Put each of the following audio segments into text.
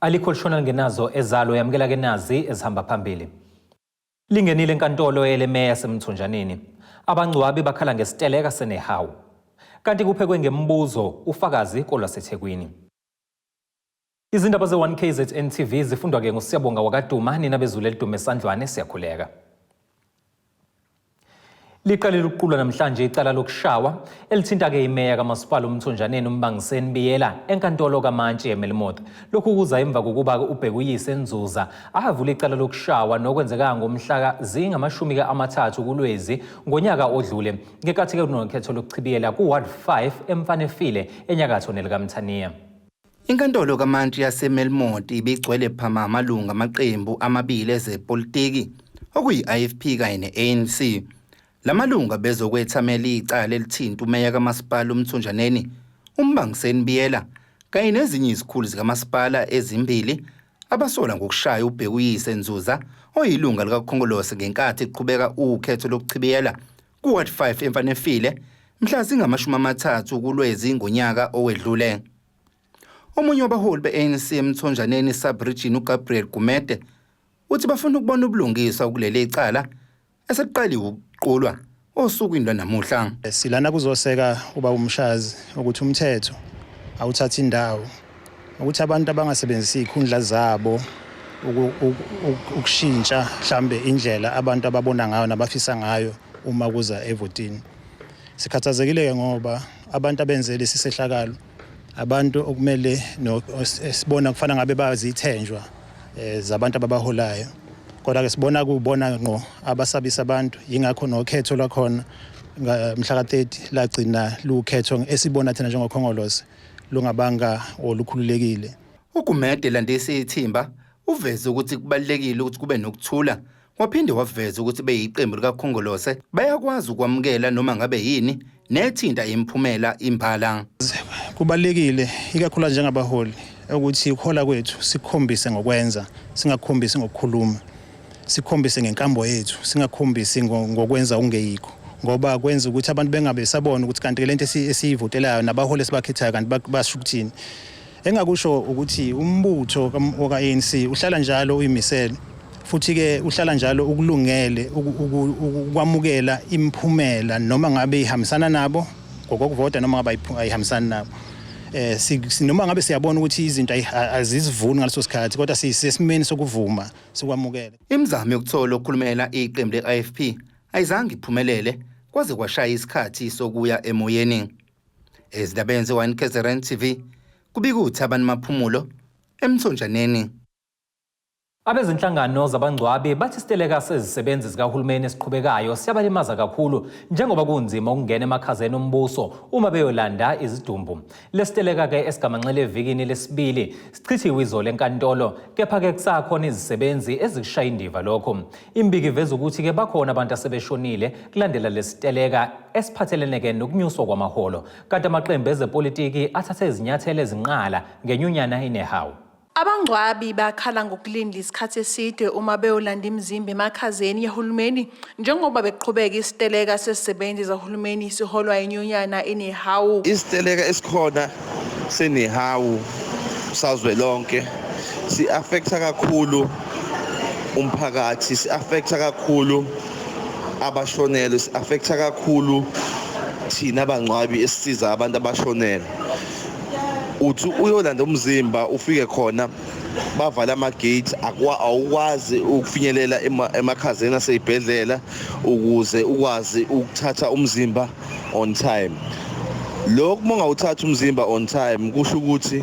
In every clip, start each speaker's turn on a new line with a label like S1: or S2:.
S1: Alikho lishona lingenazo ezalo, yamukela ke nazi ezihamba phambili. Lingenile enkantolo elemeya yaseMthonjaneni. Abangcwabi bakhala ngesiteleka seNehawu. Kanti kuphekwe ngemibuzo ufakazi kolwaseThekwini. Izindaba ze-1KZN TV zifundwa-ke nguSiyabonga wakaDuma, nina bezulu elidume esandlwane, siyakhuleka. Liqalile ukuqulwa namhlanje icala lokushawa elithinta-ke imeya kamasipala uMthonjaneni uMbangiseni Biyela enkantolo kaMantshi eMelmoth. Lokhu kuza emva kokuba uBhekuyise Nzuza avula icala lokushawa nokwenzeka ngomhla zingama-30 kuLwezi ngonyaka odlule ngenkathi-ke kunokhetho lokuchibiyela ku-Ward 5 eMfanefile enyakatho nelikaMthaniya.
S2: Inkantolo kaMantshi yaseMelmoth ibigcwele phama amalungu amaqembu amabili ezepolitiki okuyi-IFP kanye ne-ANC. La malungu abezokwethamela icala elithinta umeya kamasipala uMthonjaneni, uMbangiseni Biyela, kanye nezinye izikhulu zikamasipala ezimbili abasola ngokushaya uBhekuyise Nzuza oyilunga likaKhongolose ngenkathi kuqhubeka ukhetho lokuchibiyela ku-Ward 5 eMfanefile mhla zingama-30 kuLwezi ngonyaka owedlule. Omunye wabaholi be-ANC eMthonjaneni sub-region uGabriel Gumede uthi bafuna ukubona ubulungiswa kuleli cala esekuqaliwe ukuqulwa osukwini lwanamuhla.
S3: Silana kuzoseka uba umshazi ukuthi umthetho awuthathi indawo, ukuthi abantu abangasebenzisi izikhundla zabo ukushintsha mhlambe indlela abantu ababona ngayo nabafisa ngayo uma kuza evotini. Sikhathazekile-ke ngoba abantu abenze lesi sehlakalo abantu okumele sibona kufana ngabe bazithenjwa zabantu ababaholayo, kodwa-ke sibona kubona ngqo abasabisa abantu. Yingakho nokhetho lwakhona mhla ka-30 lagcina luwukhetho esibona thina njengoKhongolose lungabanga olukhululekile.
S2: UGumede landisa ithimba uveze ukuthi kubalulekile ukuthi kube nokuthula, waphinde waveza ukuthi beyiqembu likaKhongolose bayakwazi ukwamukela noma ngabe yini nethinta imiphumela imbala.
S3: Kubalulekile ikakhulu njengabaholi ukuthi ukuhola kwethu sikukhombise ngokwenza, singakukhombisi ngokukhuluma, sikukhombise ngenkambo yethu, singakukhombisi ngokwenza okungeyikho, ngoba kwenza ukuthi abantu bengabe sabona ukuthi kanti lento esiyivotelayo nabaholi esibakhethayo kanti basho ukuthini. Engakusho ukuthi umbutho ka-ANC uhlala njalo uyimisele futhi-ke uhlala njalo ukulungele ukwamukela imiphumela noma ngabe ihambisana nabo ngokokuvota noma ngabe ayihambisani nabo. Noma ngabe siyabona ukuthi izinto azizivuni ngaleso sikhathi, kodwa sisesimeni sokuvuma sikwamukele.
S2: Imizamo yokuthola okhulumela iqembu le-IFP ayizange iphumelele kwaze kwashaya isikhathi sokuya emoyeni. Ezindabeni ze-1 KZN TV kubika uThabani Maphumulo eMthonjaneni.
S1: Abezinhlangano zabangcwabi bathi isiteleka sezisebenzi zikahulumeni esiqhubekayo siyabalimaza kakhulu njengoba kunzima ukungena emakhazeni ombuso uma beyolanda izidumbu. Lesiteleka-ke esigamanxele evikini lesibili sichithiwe izolo enkantolo, kepha-ke kusakhona izisebenzi ezikushaya indiva lokho. Imibiko iveza ukuthi-ke bakhona abantu asebeshonile kulandela lesiteleka esiphathelene-ke nokunyuswa kwamaholo, kanti amaqembu ezepolitiki athathe izinyathelo ezinqala ngenyunyana iNehawu.
S4: Abangcwabi bakhala ngokulinda isikhathi eside uma beyolanda imizimba emakhazeni yahulumeni njengoba beqhubeka isiteleka sezisebenzi zahulumeni siholwa inyunyana iNehawu.
S5: Isiteleka esikhona seNehawu sazwelonke si-affecta kakhulu umphakathi, si-affecta kakhulu abashonelwe, si-affecta kakhulu thina abangcwabi esisiza abantu abashonelwe. Uthi uyolanda umzimba ufike khona bavala ama-gate, awukwazi ukufinyelela emakhazeni asey'bhedlela ukuze ukwazi ukuthatha umzimba on time. Lokhu uma ungawuthathi umzimba on time kusho ukuthi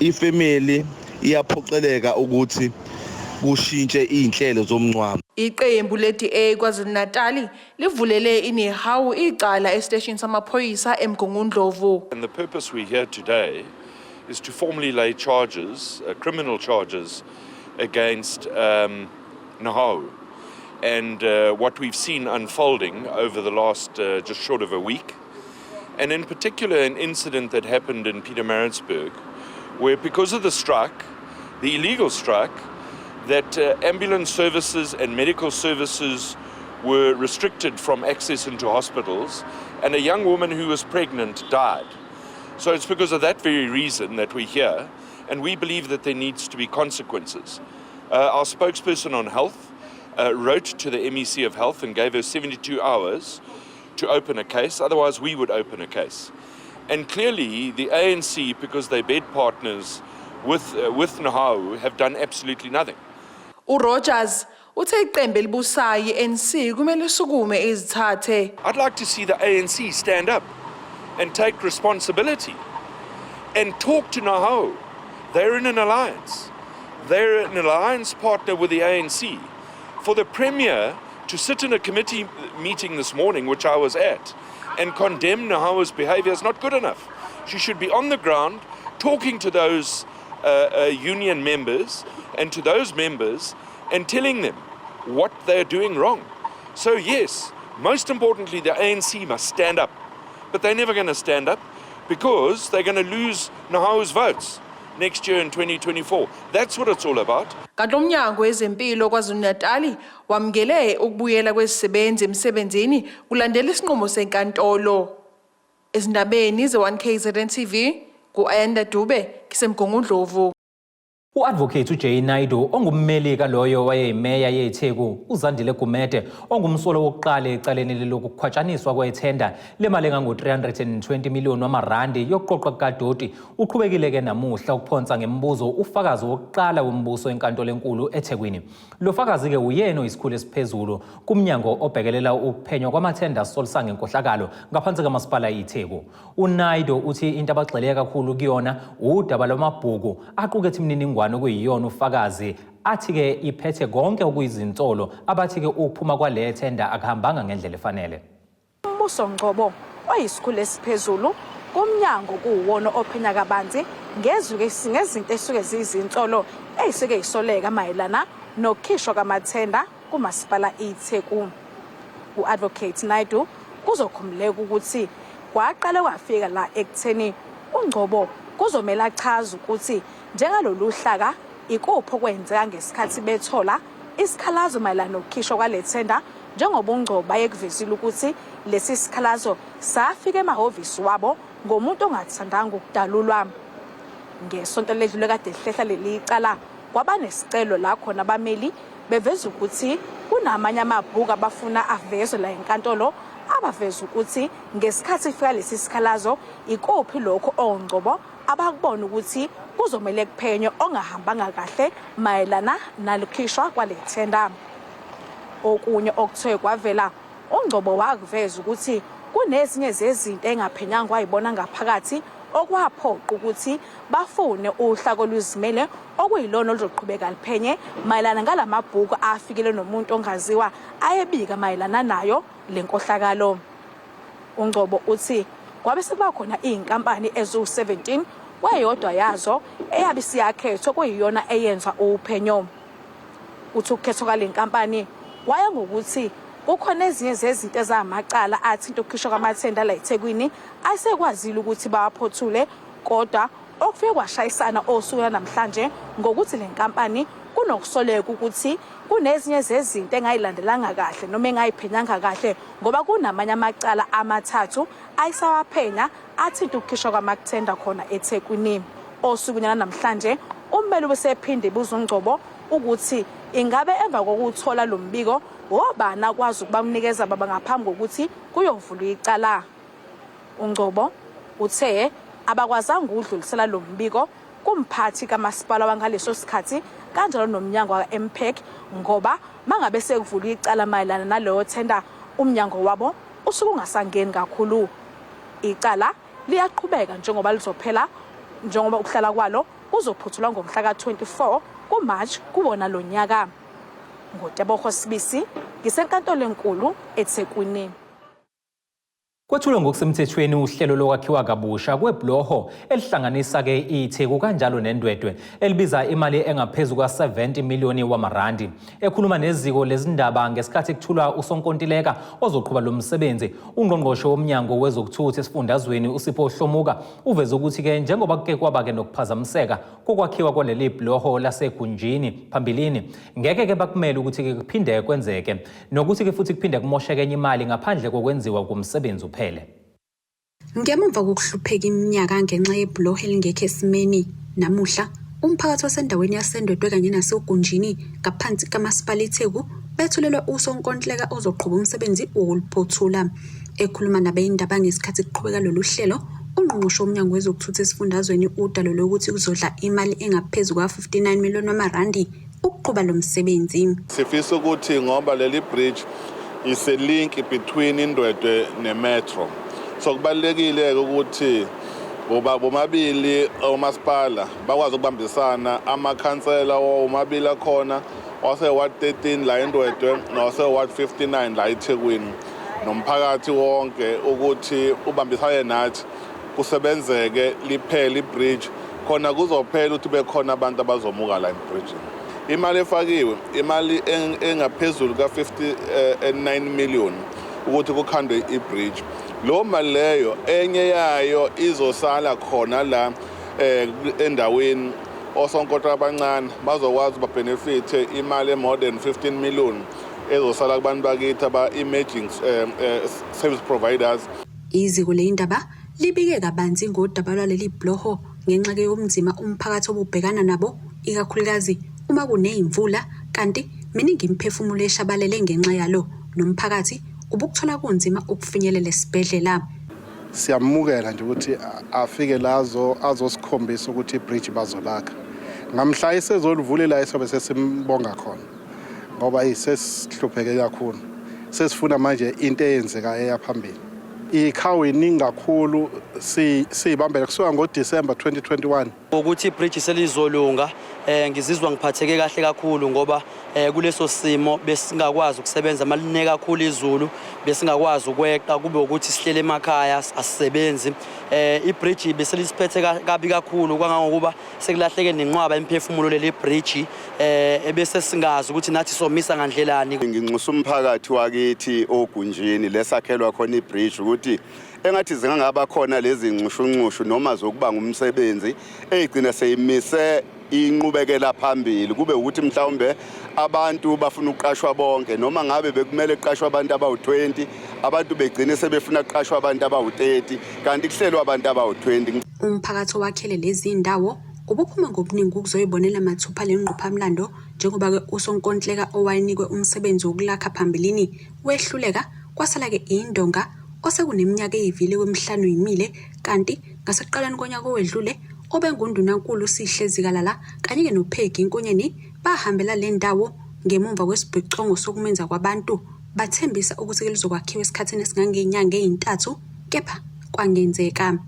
S5: ifamily iyaphoqeleka ukuthi kushintshe iy'nhlelo zomngcwabo.
S4: Iqembu le-DA KwaZulu-Natali livulele iNehawu icala esiteshini samaphoyisa eMgungundlovu.
S6: And the purpose we're here today is to formally lay charges, criminal charges, against Nehawu. And what we've seen unfolding over the last just short of a week, and in particular an incident that happened in Pietermaritzburg, where because of the strike, the illegal strike, that ambulance services and medical services were restricted from access into hospitals, and a young woman who was pregnant died. So it's because of that very reason that we're here, And we believe that there needs to be consequences. Our spokesperson on health wrote to the MEC of Health and gave her 72 hours to open a case. Otherwise, we would open a case. And clearly, the ANC, because they're bed partners with Nehawu, have done absolutely nothing.
S4: URodgers uthe iqembu elibusayo i-ANC kumele lisukume izithathe.
S6: I'd like to see the ANC stand up and take responsibility and talk to Nehawu. They're in an alliance. They're an alliance partner with the ANC. For the Premier to sit in a committee meeting this morning, which I was at, and condemn Nehawu's behavior is not good enough. She should be on the ground talking to those union members and to those members and telling them what they're doing wrong. So, yes, most importantly, the ANC must stand up. But they're never going to stand up because they're going to lose Nehawu's votes next year in 2024. That's what it's all about.
S4: Kanti umnyango wezempilo KwaZulu-Natali wamukele ukubuyela kwezisebenzi emsebenzini kulandela isinqumo senkantolo. Ezindabeni ze-1KZN TV, ku-Ayanda Dube, ngiseMgungundlovu.
S1: U-Advocate uJay Naidoo, ongummeli kaloyo wayeyimeya yeTheku uZandile Gumede, ongumsolo wokuqala ecaleni lokukhwatshaniswa kwethenda lemali engango-320 million wamarandi yokuqoqwa kukadoti, uqhubekile-ke namuhla ukuphonsa ngemibuzo ufakazi wokuqala wombuso enkantolo enkulu eThekwini. Lo fakazi-ke uyena oyisikhulu esiphezulu kumnyango obhekelela ukuphenywa kwamathenda asolisa ngenkohlakalo ngaphansi kamasipala iTheku. UNaidu uthi into abagxile kakhulu kuyona udaba lwamabhuku aqukethe imininingwane, okuyiyona ufakazi athi-ke iphethe konke okuyizinsolo abathi-ke ukuphuma kwale thenda akuhambanga ngendlela efanele.
S7: Mbuso Ngcobo, oyisikhulu esiphezulu kumnyango kuwona ophenya kabanzi ngezinto esuke ziyizinsolo ey'suke yisoleka mayelana nokukhishwa kwamathenda kumasipala iTheku. U-Advocate Naidu kuzokhumbuleka ukuthi kwaqala kwafika la ekutheni uNgcobo kuzomele achaze ukuthi njengalolu hlaka ikuphi okwenzeka ngesikhathi bethola isikhalazo mayelana nokukhishwa kwale thenda, njengoba uNgcobo bayekuvezile ukuthi lesi sikhalazo safika emahhovisi wabo ngomuntu ongathandanga ukudalulwa. Ngesonto ledlule kade lihlehla leli cala, kwaba nesicelo la khona abameli beveza ukuthi kunamanye amabhuku abafuna avezwe la enkantolo, abaveza ukuthi ngesikhathi ifika lesi sikhalazo ikuphi lokho oNgcobo abakubona ukuthi kuzomele kuphenywe ongahambanga kahle mayelana nalokukhishwa kwale thenda. Okunye okuthiwe kwavela, uNgcobo wakuveza ukuthi kunezinye zezinto engaphenyanga wayibona ngaphakathi, okwaphoqa ukuthi bafune uhlaka oluzimele okuyilona oluzoqhubeka liphenye mayelana ngalamabhuku afikele nomuntu ongaziwa ayebika mayelana nayo lenkohlakalo. UNgcobo uthi kwabe sekuba khona iy'nkampani eziwu-17, kweyodwa yazo eyabe isiyakhethwa kuyiyona eyenza uphenyo. Uthi ukukhethwa kwale nkampani kwaya ngokuthi kukhona ezinye zezinto ezamacala athinta ukukhishwa kwamathenda la eThekwini asekwazile ukuthi bawaphothule, kodwa okufike kwashayisana osuku namhlanje ngokuthi le nkampani kunokusoleka ukuthi kunezinye zezinto engayilandelanga kahle noma engayiphenyanga kahle, ngoba kunamanye amacala amathathu ayisawaphenya athinta ukukhishwa kwamathenda khona eThekwini. Osukwini namhlanje ummeli ubesephinde ebuza uNgcobo ukuthi ingabe emva kokuthola lo mbiko wobani akwazi ukubamnikeza baba ngaphambi kokuthi kuyovulwa icala. UNgcobo uthe abakwazanga ukudlulisela lo mbiko kumphathi kamasipala wangaleso sikhathi kanjalo nomnyango wa-MPEC, ngoba mangabe sekuvulwa icala mayelana naleyo thenda umnyango wabo usuke ungasangeni kakhulu. Icala liyaqhubeka njengoba lizophela, njengoba ukuhlala kwalo kuzophuthulwa ngomhla ka-24 kuMarch kuwona lo nyaka. NgoTebogo Sibisi, ngisenkantolo enkulu eThekwini.
S1: Kwethulwe ngokusemthethweni uhlelo lokwakhiwa kabusha kwebhuloho elihlanganisa-ke iTheku kanjalo neNdwedwe, elibiza imali engaphezu kwa-70 miliyoni wamarandi. Ekhuluma neziko lezindaba ngesikhathi kuthulwa usonkontileka ozoqhuba lo msebenzi, ungqongqoshe womnyango wezokuthutha esifundazweni uSipho Hlomuka uveze ukuthi-ke njengoba kuke kwaba-ke nokuphazamiseka kokwakhiwa kwaleli bhuloho laseGunjini phambilini, ngeke-ke bakumele ukuthi-ke kuphinde kwenzeke nokuthi-ke futhi kuphinde kumosheke enye imali ngaphandle kokwenziwa komsebenzi uphele.
S8: Ngemuva kokuhlupheka iminyaka ngenxa yebhuloho elingekho esimeni, namuhla Umphakathi wasendaweni yaseNdwedwe kanye naseOgunjini ngaphansi kaMasipala iTheku bethulelwe usonkontileka ozoqhuba umsebenzi wokuliphothula. Ekhuluma nabezindaba ngesikhathi kuqhubeka lolu hlelo, uNgqongqoshe woMnyango wezokuThutha esifundazweni udalule ukuthi kuzodla imali engaphezu kuka-59 million wamarandi ukuqhuba lo msebenzi.
S9: Sifisa ukuthi ngoba leli bridge is a link between iNdwedwe nemetro, so kubalulekile ukuthi bomabili omasipala bakwazi ukubambisana, amakhansela omabili akhona wase-ward 13 la eNdwedwe nowase-ward 59 la eThekwini nomphakathi wonke ukuthi ubambisane nathi kusebenzeke liphele ibridge khona kuzophela ukuthi bekhona abantu abazomuka la ebridgini. Imali efakiwe imali engaphezulu ka-59 million ukuthi kukhandwe ibridge. Lo mali leyo enye yayo izosala khona la endaweni, osonkontileka abancane bazokwazi babenefithe imali e-more than 15 million ezosala kubantu bakithi aba-emerging service providers.
S8: Iziko leyindaba libike kabanzi ngodaba lwaleli bhuloho ngenxa yobunzima umphakathi obubhekana nabo, ikakhulukazi uma kuney'mvula, kanti miningi imiphefumulo eshabalele ngenxa yalo, nomphakathi ubukuthola kunzima ukufinyelela esibhedlela.
S10: Siyamukela nje ukuthi afike lazo azosikhombisa ukuthi ibridge bazolakha ngamhla esezolivulela, esobe sesimbonga khona ngoba sesihlupheke kakhulu, sesifuna manje into eyenzeka eyaphambili. Ikhawu iningi kakhulu, siyibambele kusuka ngoDisemba 2021.
S11: Ukuthi ibridge selizolunga, ngizizwa ngiphatheke kahle kakhulu ngoba kuleso simo besingakwazi ukusebenza maline kakhulu izulu, besingakwazi ukweqa, kube ukuthi sihlele emakhaya asisebenzi. Ibridge beselisiphethe kabi kakhulu kangangokuba sekulahleke nenqwaba imphefumulo leli bridge, ebese singazi ukuthi nathi somisa ngandlelani.
S12: Nginxusa umphakathi wakithi oGunjini lesakhelwa khona ibridge ukuthi engathi zingangaba khona lezi nxushunxushu noma zokuba ngumsebenzi eyigcina seyimise inqubekela phambili, kube ukuthi mhlawumbe abantu bafuna ukuqashwa bonke, noma ngabe bekumele kuqashwe abantu abawu-20, abantu begcine sebefuna kuqashwa abantu abawu-30 kanti kuhlelwa abantu abawu-20.
S8: Umphakathi owakhele lezi ndawo ubuphuma ngobuningi ukuzoyibonela mathupha le ngqophamlando, njengoba-ke usonkontileka owayenikwe umsebenzi wokulakha phambilini wehluleka, kwasala-ke indonga osekuneminyaka eyivile kwemihlanu yimile. Kanti ngasekuqaleni konyaka owedlule, obengundunankulu Sihle Zikalala kanye-ke noPeggy Nkonyeni bahambela le ndawo ngemumva kwesibhicongo sokumenza kwabantu, bathembisa ukuthi-ke lizokwakhiwa esikhathini esingangey'nyanga ey'ntathu, kepha kwangenzeka.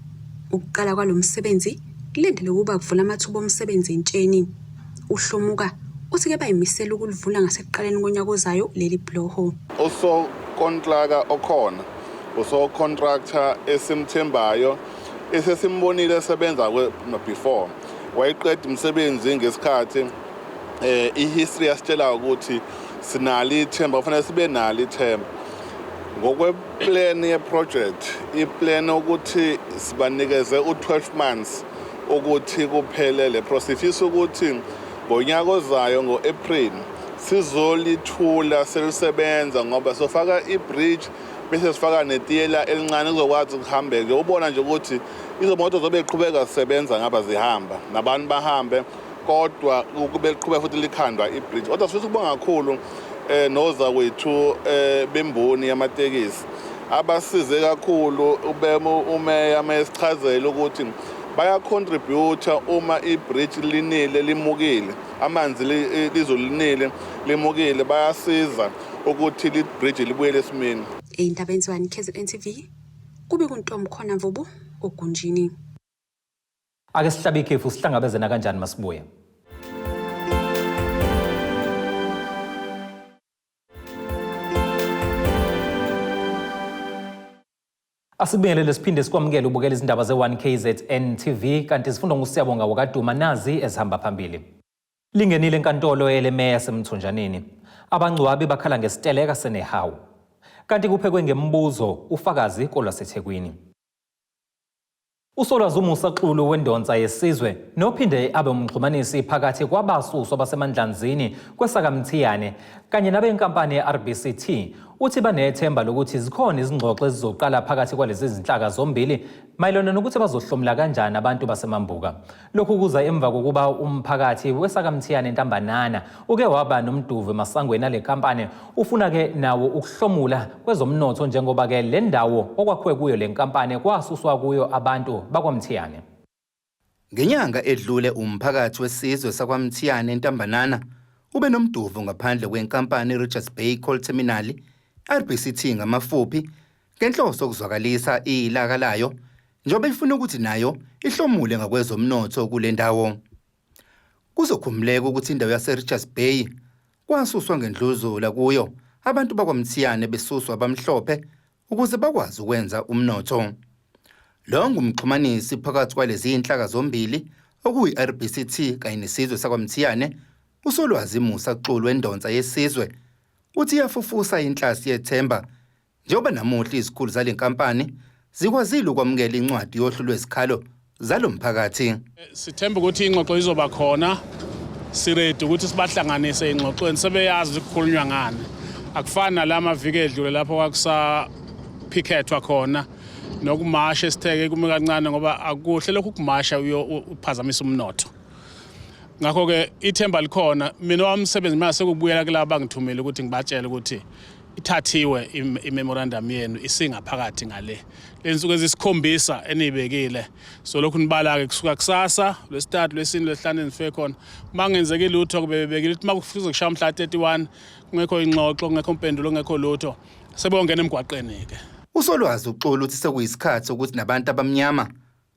S8: Ukuqala kwalo msebenzi kulindele ukuba kuvula amathuba omsebenzi entsheni. Uhlomuka uthi-ke bayimisela ukulivula ngasekuqaleni konyaka ozayo leli bhuloho.
S9: Usokontraka okhona usocontractor esimthembayo, esesimbonile esebenza before, wayiqeda umsebenzi ngesikhathi. I-history yasitshela ukuthi sinalo ithemba, kufanele sibe nalo ithemba ngokweplan ye-project, iplan ukuthi sibanikeze u-12 months ukuthi kuphele le process. Sifisa ukuthi ngonyaka ozayo ngo-April sizolithula selisebenza ngoba sofaka i-bridge bese sifaka netiyela elincane kuzokwazi ukuhambeka. Ubona nje ukuthi izomoto zobe iqhubeka zisebenza ngapha zihamba nabantu bahambe, kodwa kube liqhubeka futhi likhandwa ibridge. Kodwa sifisa ukubonga kakhulu nozakwethu bemboni yamatekisi abasize kakhulu, umeya mayesichazela ukuthi bayacontribute uma ibridge linile limukile amanzi, lizulu linile limukile, bayasiza ukuthi li-bridge libuyele esimeni.
S8: Ey'ndabeni ze-1 KZN TV, kube kuntombi khona Mvubu, Ogunjini.
S1: Ake sihlabe ikhefu, sihlangabeze nakanjani masibuye. Asibingelele siphinde sikwamukele ubukela izindaba ze-1 KZN TV, kanti zifundwa nguSiyabonga Wakaduma, nazi ezihamba phambili. Lingenile enkantolo elemeya yaseMthonjaneni. Abangcwabi bakhala ngesiteleka seNehawu. Kanti kuphekwe ngemibuzo ufakazi kolwaseThekwini. Usolwazi uMusa Xulu wendonsa yesizwe nophinde abe umxhumanisi phakathi kwabasuswa baseMandlanzini kwesakamthiyane kanye nabenkampani ye-RBCT. Uthi banethemba lokuthi zikhona izingxoxo ezizoqala phakathi kwalezi zinhlaka zombili mayelana nokuthi bazohlomula kanjani abantu baseMambuka. Lokhu kuza emva kokuba umphakathi wesakamthiyane eNtambanana uke waba nomduvu emasangweni ale nkampani ufuna-ke nawo ukuhlomula kwezomnotho njengoba-ke le ndawo okwakhiwe kuyo le nkampani kwasuswa kuyo abantu bakwaMthiyane.
S2: Ngenyanga edlule umphakathi wesizwe sakwaMthiyane eNtambanana ube nomduvu ngaphandle kwenkampani iRichards Bay Coal Terminal, RBCT ngamafuphi, ngenhloso yokuzwakalisa ilaka layo njengoba ifuna ukuthi nayo ihlomule ngakwezomnotho kule ndawo. Kuzokhumbuleka ukuthi indawo yaseRichards Bay kwasuswa ngendluzula kuyo abantu bakwaMthiyane besuswa abamhlophe ukuze bakwazi ukwenza umnotho. Lo ngumxhumanisi phakathi kwalezi zinhlaka zombili okuyi-RBCT kanye nesizwe sakwaMthiyane, uSolwazi Musa Xulu wendonsa yesizwe, uthi iyafufusa inhlasi yethemba njengoba namuhla izikhulu zale nkampani zikwazile ukwamukela incwadi yohlu lwezikhalo zalo mphakathi.
S13: Sithemba ukuthi ingxoxo izoba khona, siredi ukuthi sibahlanganise engxoxweni, sebeyazi ukuthi kukhulunywa ngani. Akufani nala maviki edlule lapho kwakusaphikhethwa khona nokumasha esitheke kume kancane ngoba akuhle lokhu kumasha uphazamisa umnotho. Ngakho-ke ithemba likhona. Mina wami umsebenzi manje sekubuyela kulaba bangithumile ukuthi ngibatshele ukuthi ithathiwe imemorandum yenu isingaphakathi ngale lensuku ezisikhombisa eniyibekile so lokhu nibala-ke kusuka kusasa lwesithathu lwesine lwesihlanu enifike khona uma kungenzeki lutho kubebekile ukuthi uma kufuze kushaya umhla 31 kungekho ingxoxo kungekho mpendulo kungekho lutho sebeyongena emgwaqeni-ke.
S2: USolwazi uXulu uthi sekuyisikhathi sokuthi nabantu abamnyama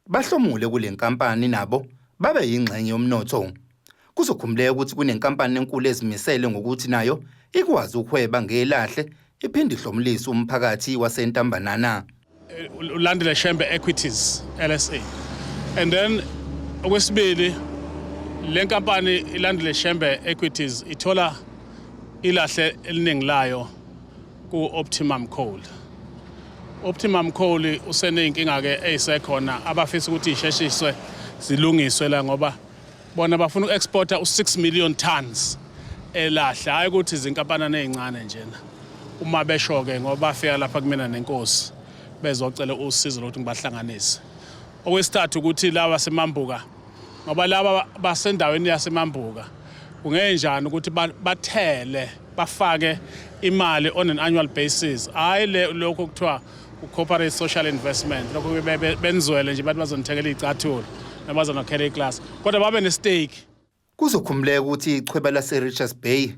S2: bahlomule kule nkampani nabo babe yingxenye yomnotho. Kuzokhumbuleka ukuthi kunenkampani enkulu ezimisele ngokuthi nayo ikwazi ukuhweba ngelahle iphinde ihlomulise umphakathi waseNtambanana.
S13: Ulandele Shembe Equities LSA. And then okwesibili le nkampani ilandele Shembe Equities ithola ilahle eliningi layo ku-Optimum Coal. Optimum Coal useney'nkinga-ke ey'sekhona abafisa ukuthi y'sheshiswe zilungiswe la ngoba bona bafuna uku-exporta u-6 million tons elahle, hhayi ukuthi izinkampanana ey'ncane njena. Uma besho-ke ngoba bafika lapha kumina nenkosi bezocela usizo lokuthi ngibahlanganise. Okwesithathu ukuthi laba semambuka ngoba laba basendaweni yasemambuka kungenjani ukuthi bathele bafake imali on an annual basis, hhayi le lokhu kuthiwa corporate social investment, lokhu benzwele nje bathi bazonithengela iy'cathulo noma bazonokhela iklasi, kodwa babe ne-stake.
S2: Kuzokhumbuleka ukuthi ichweba lase-Richards Bay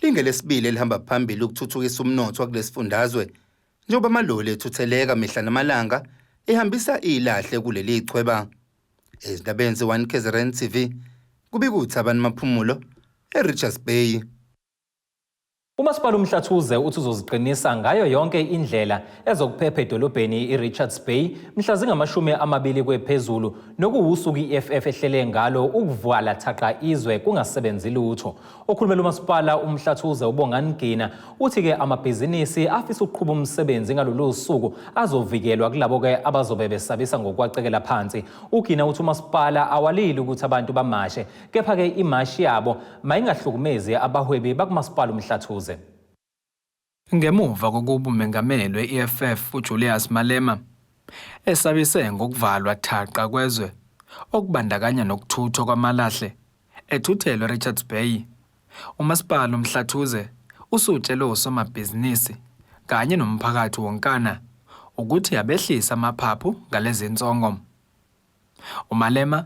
S2: lingelesibili elihamba phambili ukuthuthukisa umnotho wakulesifundazwe njengoba amaloli ethutheleka mihla namalanga ehambisa ilahle kuleli chweba. Ezindabeni ze-1 KZN TV kubika uThabani Maphumulo eRichards Bay.
S1: Umasipala uMhlathuze uthi uzoziqinisa ngayo yonke indlela ezokuphepha edolobheni iRichards Bay mhla zingamashumi amabili kwephezulu nokuwusuku i-EFF ehlele ngalo ukuvala thaqa izwe kungasebenzi lutho. Okhulumela umasipala uMhlathuze uBongani Gina uthi-ke amabhizinisi afisa ukuqhuba umsebenzi ngalolu suku azovikelwa kulabo-ke abazobe besabisa ngokuwacekela phansi. UGina uthi umasipala awalili ukuthi abantu bamashe, kepha-ke imashi yabo mayingahlukumezi abahwebi bakumasipala uMhlathuze.
S14: Ngemuva kokuba umengameli we-EFF uJulius Malema esabise ngokuvalwa thaqa kwezwe okubandakanya nokuthuthwa kwamalahle ethuthelwe eRichards Bay, umasipala uMhlathuze usutshele osomabhizinisi kanye nomphakathi wonkana ukuthi abehlise amaphaphu ngalezi nsongo. UMalema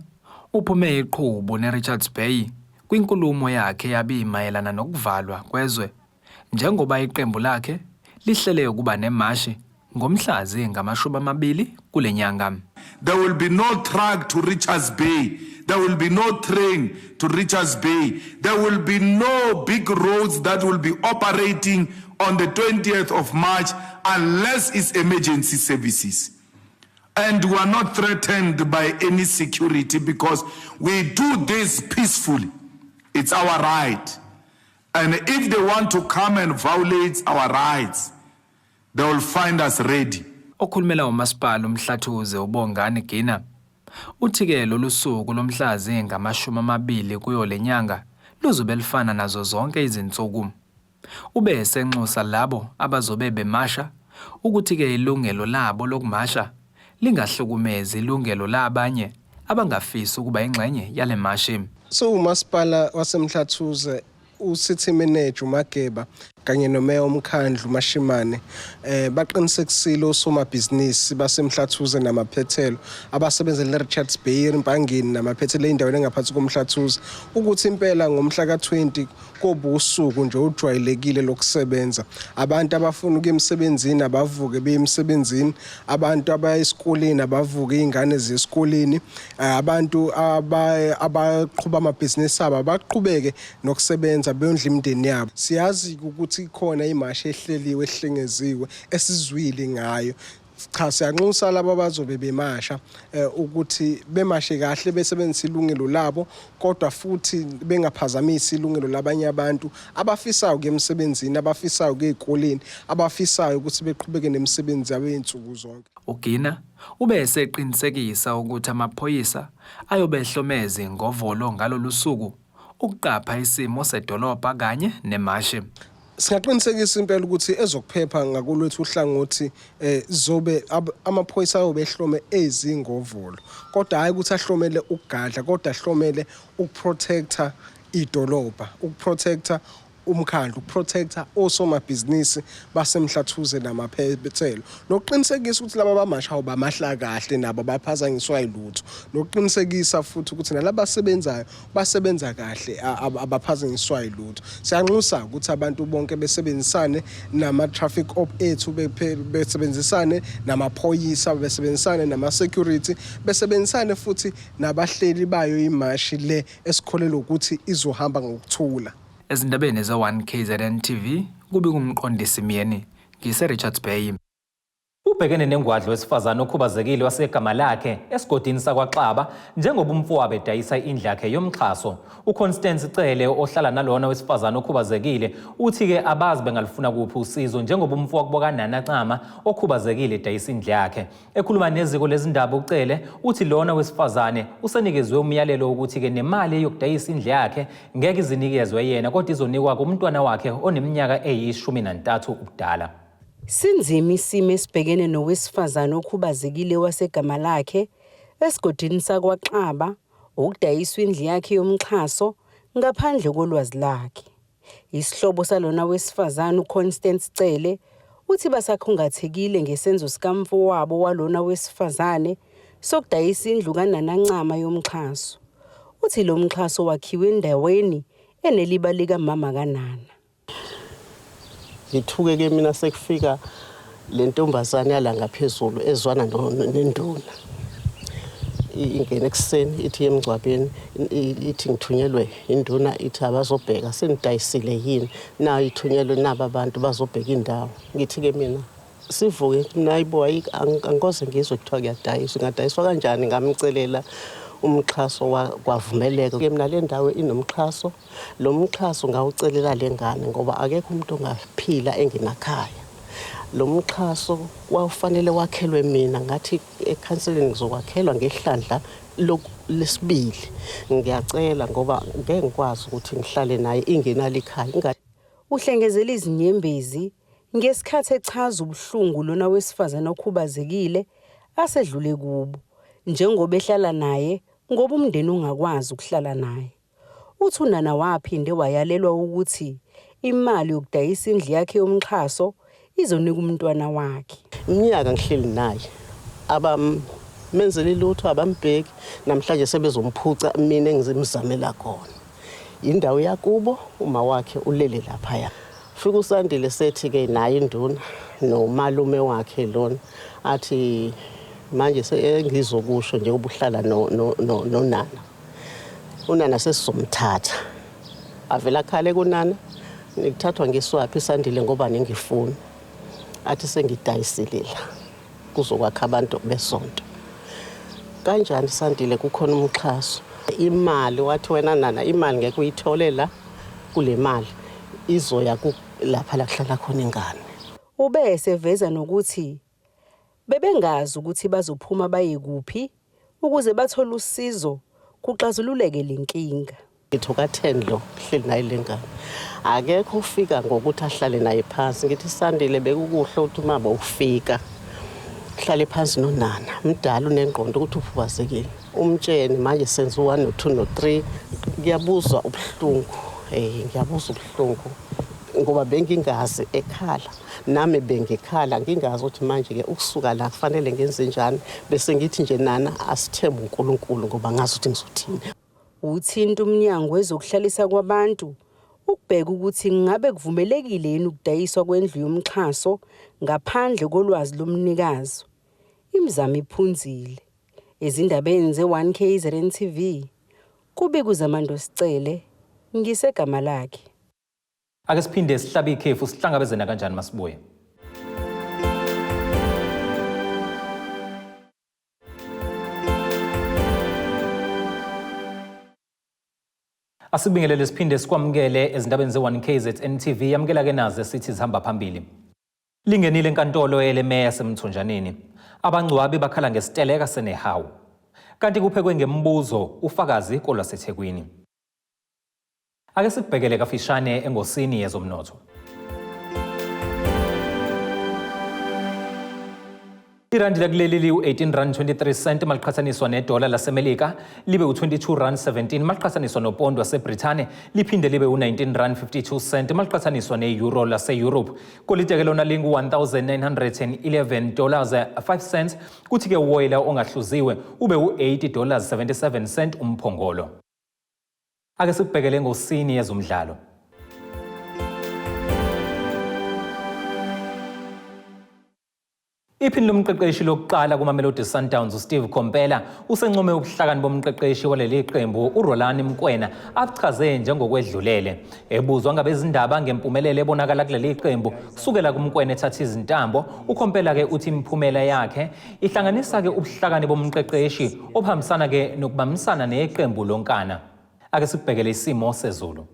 S14: uphume iqhubu neRichards Bay kwinkulumo yakhe yabi mayelana nokuvalwa kwezwe njengoba iqembu lakhe lihlele ukuba nemashi ngomhla zingamashumi amabili kule nyanga.
S15: There will be no truck to Richards Bay. There will be no train to Richards Bay. There will be no big roads that will be operating on the 20th of March unless it's emergency services. And we are not threatened by any security because we do this peacefully. It's our right. And if they want to come and violate our rights, they will find us ready.
S14: Okhulumela umasipala uMhlathuze uBongani Gina uthi-ke lolu suku lomhla zingamashumi amabili kuyo le nyanga luzobe lufana nazo zonke izinsuku. Ube esenxusa labo abazobe bemasha ukuthi-ke ilungelo labo lokumasha lingahlukumezi ilungelo labanye abangafisi ukuba ingxenye yale mashi.
S16: Siwumasipala waseMhlathuze uCity Manager uMageba kanye nomeya womkhandlu uMashimane eh baqinisekisile osomabhizinisi baseMhlathuze namaphethelo abasebenzela eRichards Bay eMpangeni namaphethelo endaweni engaphansi koMhlathuze ukuthi impela ngomhla ka-20 koba usuku nje olujwayelekile lokusebenza. Abantu abafuna ukuya emsebenzini abavuke beye emsebenzini, abantu abaya esikoleni abavuke iy'ngane ziye esikoleni, eh, abantu abaqhuba amabhizinisi abo abaqhubeke nokusebenza beyondla imindeni yabo. Siyazi ukuthi khona imashi ehleliwe ehlengeziwe esizwile ngayo. Cha siyanxusa laba abazobe bemasha eh, ukuthi bemashe kahle besebenzisa ilungelo labo kodwa futhi bengaphazamisi ilungelo labanye abantu abafisayo ukuya emsebenzini abafisayo ukuya ey'koleni abafisayo ukuthi beqhubeke nemisebenzi yabo yey'nsuku zonke.
S14: UGina ube eseqinisekisa ukuthi amaphoyisa ayobe ehlome ezingovolo ngalolu suku ukuqapha isimo sedolobha kanye nemashi.
S16: Singaqinisekisa impela ukuthi ezokuphepha ngakolwethu uhlangothi eh zobe amaphoyisa ayobe ehlome ezingovolo kodwa hayi ukuthi ahlomele ukugadla kodwa ahlomele ukuprotecta idolobha ukuprotecta umkhandlu ukuprotecta osomabhizinisi baseMhlathuze namaphethelo nokuqinisekisa ukuthi laba abamashayo bamahla kahle nabo abaphazanyiswa yilutho nokuqinisekisa futhi ukuthi nalabasebenzayo basebenza kahle abaphazanyiswa yilutho. Siyanxusa ukuthi abantu bonke besebenzisane nama-traffic op ethu besebenzisane namaphoyisa besebenzisane nama-security besebenzisane futhi nabahleli bayo imashi le esikholelwa ukuthi izohamba ngokuthula.
S14: Ezindabeni ze-1 KZN TV kubika uMqondisi Myeni ngise-Richards Bay.
S1: Ubhekene nengwadla wesifazane okhubazekile waseGamalakhe esigodini sakwaXaba njengoba umfowabo edayisa indlu yakhe yomxhaso. UConstance Cele ohlala nalona wesifazane okhubazekile uthi-ke abazi bengalufuna kuphi usizo njengoba umfowabo kaNana Ncama okhubazekile edayisa indlu yakhe. Ekhuluma neziko lezindaba uCele uthi lona wesifazane usenikezwe umyalelo wokuthi-ke nemali yokudayisa indlu yakhe ngeke izinikezwe yena kodwa izonikwa kumntwana wakhe oneminyaka eyi-13 ubudala.
S17: Sinzima isimo esibhekene nowesifazane okhubazekile waseGamalakhe, esigodini saKwaXaba, ukudayiswa indlu yakhe yomxhaso ngaphandle kolwazi lakhe. Isihlobo salona wesifazane uConstance Cele uthi basakhungathekile ngesenzo sikamfowabo walona wesifazane sokudayisa indlu kaNana Ncama yomxhaso. Uthi lo mxhaso wakhiwe endaweni eneliba likamama kaNana.
S18: Ngithuke ke mina sekufika le ntombazane yala ngaphezulu ezwana nenduna. Ingena ekuseni ithi emngcwabeni ithi ngithunyelwe induna ithi abazobheka senidayisile yini nayo ithunyelwe naba abantu bazobheka indawo. Ngithi ke mina sivuke mina hayibo angikoze ngizwe kuthiwa kuyadayiswa ingadayiswa kanjani ngamcelela umxhaso kwavumeleka ke mina le ndawo inomxhaso Lo mxhaso ngawucelela le ngane ngoba akekho umuntu ongaphila engenakhaya. Lo mxhaso wawufanele wakhelwe mina ngathi ekhanseleni ngizokwakhelwa ngehlandla lesibili. Ngiyacela ngoba ngeke ngikwazi ukuthi ngihlale naye ingenalo ikhaya.
S17: Uhlengezela izinyembezi ngesikhathi echaza ubuhlungu lona wesifazane okhubazekile asedlule kubo njengoba ehlala naye ngoba umndeni ungakwazi ukuhlala naye. Uthi uNana waphinde wayalelwa ukuthi imali yokudayisa indlu yakhe yomxhaso izonika umntwana wakhe.
S18: Iminyaka ngihleli naye abamenzeli lutho abambheki namhlanje sebezomphuca mina engizimzamela khona. Indawo yakubo uma wakhe ulele laphaya. Fika uSandile sethi-ke naye induna nomalume wakhe lona athi manje engizokusho njengoba uhlala noNana Unana sesizomthatha. Avele akhale kunana, nikuthathwa ngiswaphi Sandile ngoba ningifuni. Athi sengidayisile la. Kuzokwakha abantu besonto. Kanjani Sandile kukhona umxhaso. Imali wathi wena nana imali ngeke uyithole la kule mali izoya lapha la kuhlala khona ingane.
S17: Ube eseveza nokuthi bebengazi ukuthi bazophuma baye kuphi ukuze bathole usizo kuxazululeke le nkinga.
S18: Ngithi uka-10 lo hleli naye le ngane, akekho ufika ngokuthi ahlale naye phansi. Ngithi Sandile, bekukuhle ukuthi uma bowufika hlale phansi nonana mdala unengqondo ukuthi ukhubazekile, umtshene manje senza u-1 no-2 no-3. Ngiyabuzwa ubuhlungu, ngiyabuzwa ubuhlungu ngoba bengingazi ekhala nami bengikhala, ngingazi ukuthi manje-ke ukusuka la kufanele ngenze njani. Bese ngithi nje nana asithembe uNkulunkulu ngoba ngazi ukuthi ngizothini.
S17: Uthinta umnyango wezokuhlalisa kwabantu ukubheka ukuthi ngabe kuvumelekile yini ukudayiswa kwendlu yomxhaso ngaphandle kolwazi lomnikazi. Imizamo iphunzile. Ezindabeni ze-1 KZN TV, kubika uZamando Sicele, ngisegama lakhe.
S1: Ake siphinde sihlabe ikhefu, sihlangabezene kanjani masibuye. Asikubingelele siphinde sikwamukele ezindabeni ze-1 KZN TV. Yamukela ke nazo esithi zihamba phambili. Lingenile enkantolo elemeya yaseMthonjaneni. Abangcwabi bakhala ngesiteleka seNehawu. Kanti kuphekwe ngemibuzo ufakazi kolwaseThekwini. Ake sikubhekele kafishane engosini yezomnotho. Irandi lakuleli liwu-18 rand 23 cent maliqhathaniswa nedola laseMelika, libe u-22 rand 17 maliqhathaniswa nopondo waseBrithani, liphinde libe u-19 rand 52 cent maliqhathaniswa ne-euro lase-Europe. Golide-ke lona lingu-1911 dollars 5 cents, kuthi-ke uwoyela ongahluziwe ube u-80 dollars 77 cent umphongolo. Ake sikubhekele engosini yezomdlalo. Iphini lomqeqeshi lokuqala kuMamelodi Sundowns uSteve Kompela usencome ubuhlakani bomqeqeshi waleli qembu uRolani Mkwena abuchaze njengokwedlulele. Ebuzwa ngabezindaba ngempumelelo ebonakala kuleli qembu kusukela kuMkwena ethatha izintambo, uKompela-ke uthi imiphumela yakhe ihlanganisa-ke ubuhlakani bomqeqeshi obuhambisana-ke nokubambisana neqembu lonkana. Ake sikubhekele isimo sezulu.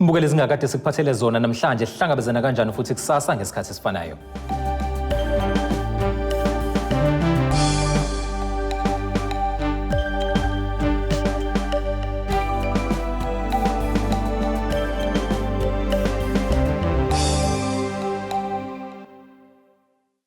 S1: Mbukeli, zingakade sikuphathele zona namhlanje, sihlangabezana kanjani futhi kusasa ngesikhathi esifanayo.